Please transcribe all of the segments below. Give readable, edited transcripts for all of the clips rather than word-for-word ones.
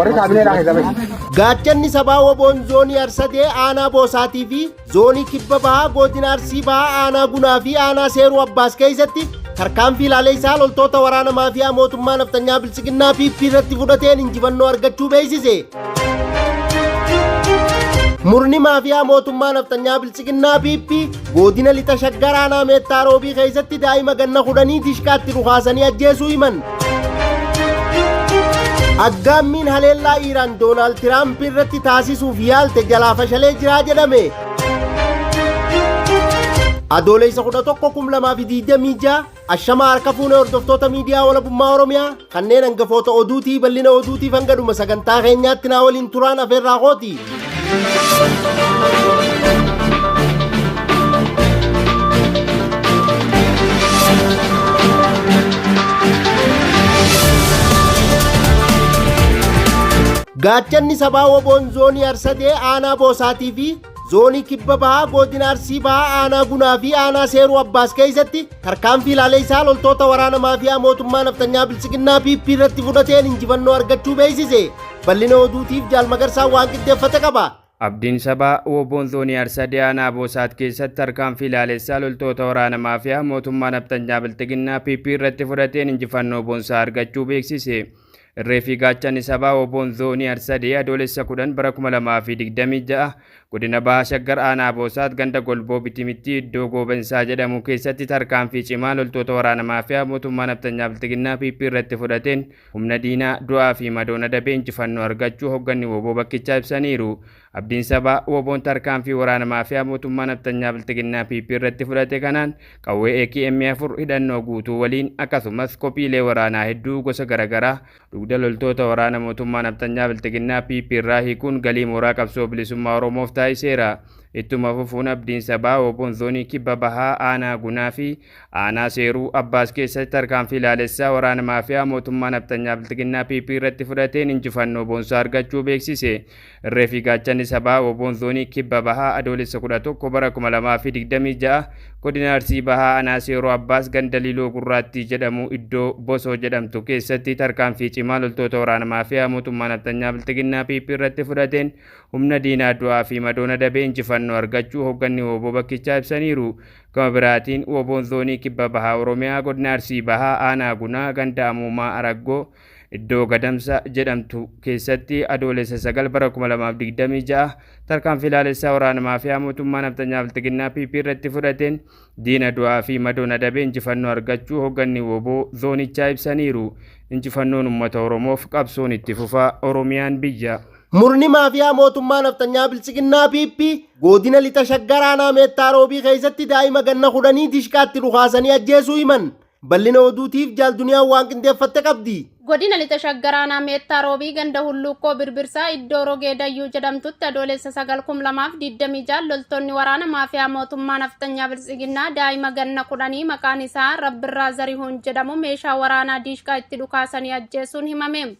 Warri kaabineedhaa keessa bahi. Gaachanni sabaa Woboon zoonii Arsadee aanaa Boosaatii fi zoonii Kibba Bahaa godina Arsii Bahaa aanaa Gunaa fi aanaa Seeruu Abbaas keessatti tarkaanfii ilaalee isaa loltoota waraana maafiyaa mootummaa naftanyaa Biltsiginnaa PP irratti fudhateen injifannoo argachuu beeksise. Murni maafiyaa mootummaa naftanyaa Biltsiginnaa PP godina lixa Shaggar aanaa Meettaa Roobii keessatti daa'ima ganna 10 dishqaatti dhukaasanii ajjeesuu himan. Aggaammiin haleellaa Iiraan Doonaald Tiraamp irratti taasisuuf yaalte jalaa fashalee jiraa jedhame. Adoolessa 11/2026 ashama harka fuune hordoftoota miidiyaa walabummaa Oromiyaa kanneen hangafoota oduutii bal'ina oduutiif hanga dhuma sagantaa keenyaatti naa waliin turaan afeerraa kooti. Gaachanni sabaa Woboon zoonii Arsadee aanaa Boosaatii fi zoonii Kibba Bahaa godina Arsii Bahaa aanaa Gunaa fi aanaa Seeruu Abbaas keessatti tarkaanfii ilaalee isaa loltoota waraana maafiyaa mootummaa naftanyaa Biltsiginnaa PP irratti fudhateen injifannoo argachuu beeksise. Bal'ina oduutiif Jaal Magarsaan waan qindeeffate qaba. Abdiin sabaa Woboon zoonii Arsadee aanaa Boosaat keessatti tarkaanfii ilaalessaa loltoota waraana maafiyaa mootummaa naftanyaa Biltsiginnaa PP irratti fudhateen injifannoo boonsaa argachuu beeksise. Irree fi gaachanni sabaa Woboon zoonii Arsadee adoolessa 10 bara 2026 godina Bahaa Shaggar aanaa Boosaat ganda Golboo Bitimitti iddoo Goobensaa jedhamu keessatti tarkaanfii cimaa loltoota waraana maafiyaa mootummaa naftanyaa Biltsiginnaa PP irratti fudhateen humna diinaa du'aa fi madoon adabee injifannoo argachuu hoogganni Woboo bakkichaa ibsaniiru. Abdiin sabaa Woboon tarkaanfii waraana maafiyaa mootummaa naftanyaa Biltsiginnaa PP irratti fudhate kanaan qawwee AKM 4 hidhannoo guutuu waliin akkasumas kophiilee waraanaa hedduu gosa garaagaraa dugda loltoota waraana mootummaa naftanyaa Biltsiginnaa PP irraa hiikuun galii mooraa qabsoo bilisummaa Oromoof taasiseera. Ittuma fufuun abdiin sabaa Woboon zoonii Kibba Bahaa aanaa Gunaa fi aanaa Seeruu Abbaas keessatti tarkaanfii ilaalessaa waraana maafiyaa mootummaa naftanyaa Biltsiginnaa PP irratti fudhateen injifannoo boonsaa argachuu beeksise. Irree fi gaachanni sabaa Woboon zoonii Kibba Bahaa adoolessa 11 bara 2026 godina Arsii Bahaa aanaa Seeruu Abbaas ganda Liloo Gurraattii jedhamu iddoo Bosoo jedhamtu keessatti tarkaanfii cimaa loltoota waraana maafiyaa mootummaa naftanyaa Biltsiginnaa PP irratti fudhateen humna diinaa du'aa fi madoon adabee injifannoo argachuu hoogganni Woboo bakkichaa ibsaniiru. Gama biraatiin Woboon zoonii Kibba Bahaa Oromiyaa godina Arsii Bahaa aanaa Gunaa ganda Amuumaa Araggoo iddoo Gadamsa jedhamtu keessatti adoolessa 9 bara 2026 tarkaanfii ilaalessaa waraana maafiyaa mootummaa naftanyaa Biltsiginnaa PP irratti fudhateen diina du'aa fi madoon adabee injifannoo argachuu hoogganni Woboo zoonichaa ibsaniiru. Injifannoon uummata Oromoof qabsoon itti fufaa Oromiyaan biyya. Murni maafiyaa mootummaa naftanyaa Biltsiginnaa PP godina lixa Shaggar aanaa Meettaa Roobii keessatti daa'ima ganna 10 dishqaatti dhukaasanii ajjeesuu himan. Bal'ina oduutiif Jaal Duniyaan waan qindeeffatte qabdi. Godina lixa Shaggar aanaa Meettaa Roobii ganda Hulluuqqoo Birbirsaa iddoo Rogee Dayyuu jedhamtutti adoolessa 9/2026 loltoonni waraana maafiyaa mootummaa naftanyaa Biltsiginnaa daa'ima ganna 10 maqaan isaa Rabbirraa Zarihuun jedhamu meeshaa waraanaa diishqaa itti dhukaasanii ajjeesuun himame.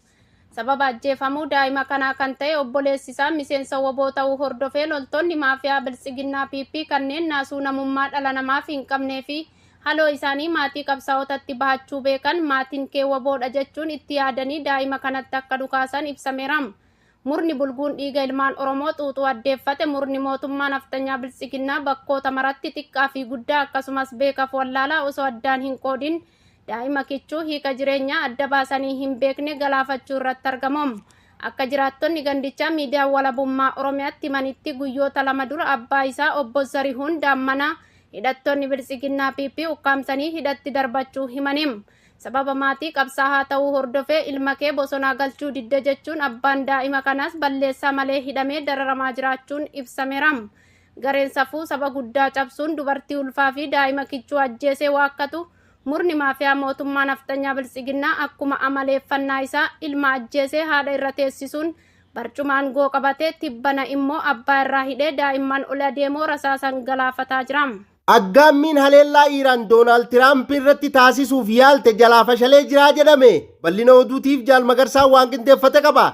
Sababa ajjeefamuu daa'ima kanaa kan ta'e obboleessi isaa miseensa Woboo ta'uu hordofee loltoonni maafiyaa Biltsiginnaa PP kanneen naasuu namummaa dhala namaaf hin qabnee fi haloo isaanii maatii qabsaa'otatti bahachuu beekan maatiin kee Woboodha jechuun itti yaadanii daa'ima kanatti akka dhukaasan ibsameera. Murni bulguun dhiiga ilmaan Oromoo xuuxuu addeeffate murni mootummaa naftanyaa Biltsiginnaa bakkoota maratti xiqqaa fi guddaa akkasumas beekaaf wallaalaa osoo addaan hin qoodin daa'ima kichuu hiika jireenyaa adda baasanii hin beekne galaafachuu irratti argamu. Akka jiraattonni gandichaa miidiyaa walabummaa Oromiyaatti himanitti guyyoota lama dura abbaa isaa obbo Zarihuun Daammanaa hidhattoonni Biltsiginnaa PP ukkaamsanii hidhatti darbachuu himaniim. Sababa maatii qabsaa'aa ta'uu hordofee ilma kee bosonaa galchuu didde jechuun abbaan daa'ima kanaas balleessaa malee hidhamee dararamaa jiraachuun ibsameera. Gareen safuu saba guddaa cabsuun dubartii ulfaa fi daa'ima kichuu ajjeesee waakkatu murni maafiyaa mootummaa naftanyaa Biltsiginnaa akkuma amaleeffannaa isaa ilma ajjeesee haadha irra teessisuun barcuma aangoo qabatee tibbana immoo abbaa irraa hidhee daa'imman ol adeemoo rasaasan galaafataa jira. Aggaammiin haleellaa Iiraan Doonaald Tiraamp irratti taasisuuf yaalte jalaa fashalee jiraa jedhame. Bal'ina oduutiif Jaal Magarsaan waan qindeeffate qaba.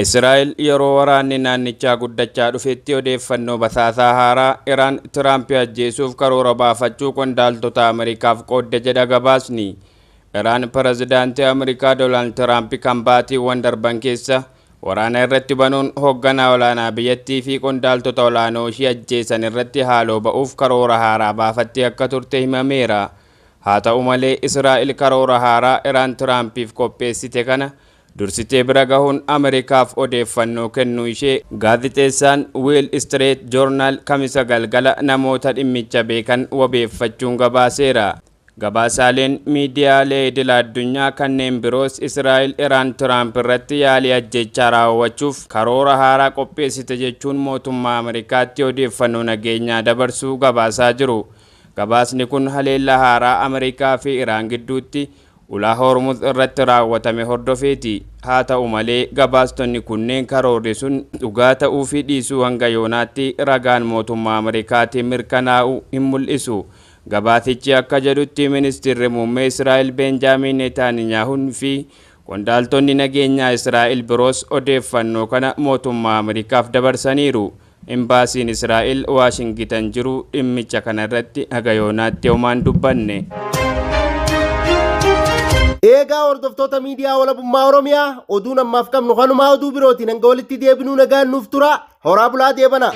Israa'el yeroo waraanni naannichaa guddachaa dhufetti odeeffannoo basaasaa haaraa Iraan Tiraamp ajjeesuuf karoora baafachuu qondaaltota Ameerikaaf qoodde jedha gabaasni. Iraan pirezidaantii Ameerikaa Doonaald Tiraamp kan baatiiwwan darban keessa waraana irratti banuun hoogganaa olaanaa biyyattii fi qondaaltota olaanoo ishii ajjeesan irratti haaloo ba'uuf karoora haaraa baafattee akka turte himameera. Haa ta'u malee Israa'el karoora haaraa Iraan Tiraampiif qopheessite kana dursitee bira gahuun Ameerikaaf odeeffannoo kennuu ishee gaazixeessaan Wall Street Journal Kamisa galgala namoota dhimmicha beekan wabeeffachuun gabaaseera. Gabaasaaleen miidiyaalee idil addunyaa kanneen biroos Israa'el Iraan Tiraamp irratti yaalii ajjechaa raawwachuuf karoora haaraa qopheessite jechuun mootummaa Ameerikaatti odeeffannoo nageenyaa dabarsuu gabaasaa jiru. Gabaasni kun haleellaa haaraa Ameerikaa fi Iraan gidduutti ulaa Hormuz irratti raawwatame hordofeeti. Haa ta'u malee gabaastonni kunneen karoorri sun dhugaa ta'uu fi dhiisuu hanga yoonaatti ragaan mootummaa Ameerikaatiin mirkanaa'u hin mul'isu. Gabaasichi akka jedhutti ministeerri muummee Israa'el Beenjaamin Netanyahuun fi qondaaltonni nageenyaa Israa'el biroos odeeffannoo kana mootummaa Ameerikaaf dabarsaniiru. Imbaasiin Israa'el Waashingitan jiru dhimmicha kanarratti haga yoonaatti homaan dubbanne. Eegaa hordoftoota miidiyaa Walabummaa Oromiyaa, oduun ammaaf qabnu kanumaa. Oduu birootiin hanga walitti deebinuu nagaan nuuf tura. Horaa bulaa, deebana.